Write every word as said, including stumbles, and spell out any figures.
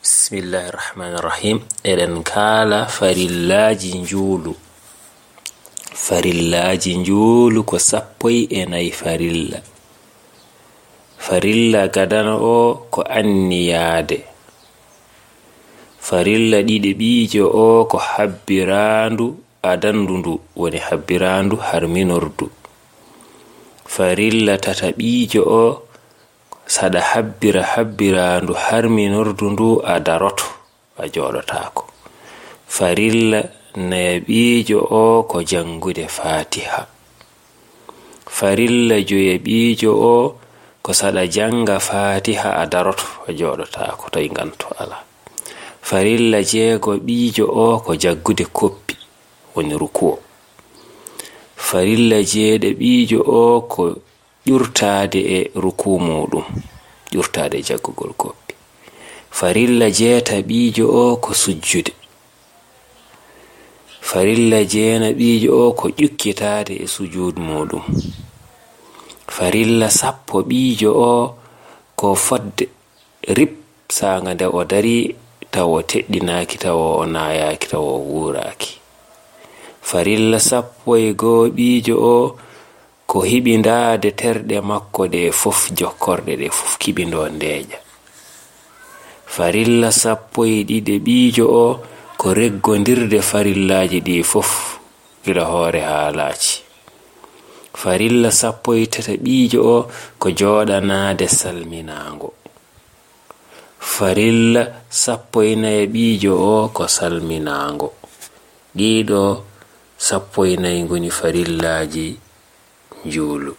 Bismillahi rahmaani rahim. Eɗen kaala farillaaji njuulu. Farillaaji njuulu ko sappo e nayi farilla. Farilla gadano o ko anniyaade. Farilla ɗiɗi ɓiijo o ko habbiraandu adandu ndu, woni habbiraandu harminordu. Farilla tata ɓiijo o, saɗa habbira habbiraandu harminordu ndu, a daroto, a jooɗotaako. Farilla naya ɓiijo o ko janngude Faatiha. Farilla joya ɓiijo o ko saɗa jannga Faatiha a daroto, a jooɗotaako, tawi nganto alaa. Farilla jeego ɓiijo o ko jaggude koppi, woni rukuo. Farilla jeeɗiɗo ɓiijo o ko ƴurtaade e ruku muuɗum, ƴurtaade e jaggugol koppi. Farilla jeetaɓiijo o ko sujjude. Farilla jeenaɓiijo o ko ƴukkitaade e sujuud muuɗum. Farilla sappo ɓiijo o ko fodde rip saanga nde o darii, tawa o teɗɗinaaki, tawa o naayaaki, tawa o wuuraaki. Farilla sappo e goo ɓiijo o ko hiɓindaade terɗe makko ɗe fof, jokkorɗe ɗe fof, kiɓindoo ndeeƴa. Farilla sappo e ɗiɗi ɓiijo o ko reggondirde farillaaji ɗi fof, gila hoore haa laaci. Farilla sappo e tati ɓiijo o ko jooɗanaade salminaango. Farilla sappo e nayi ɓiijo o ko salminaango. Ɗiɗo sappo e nayi ngoni farillaaji njuulu.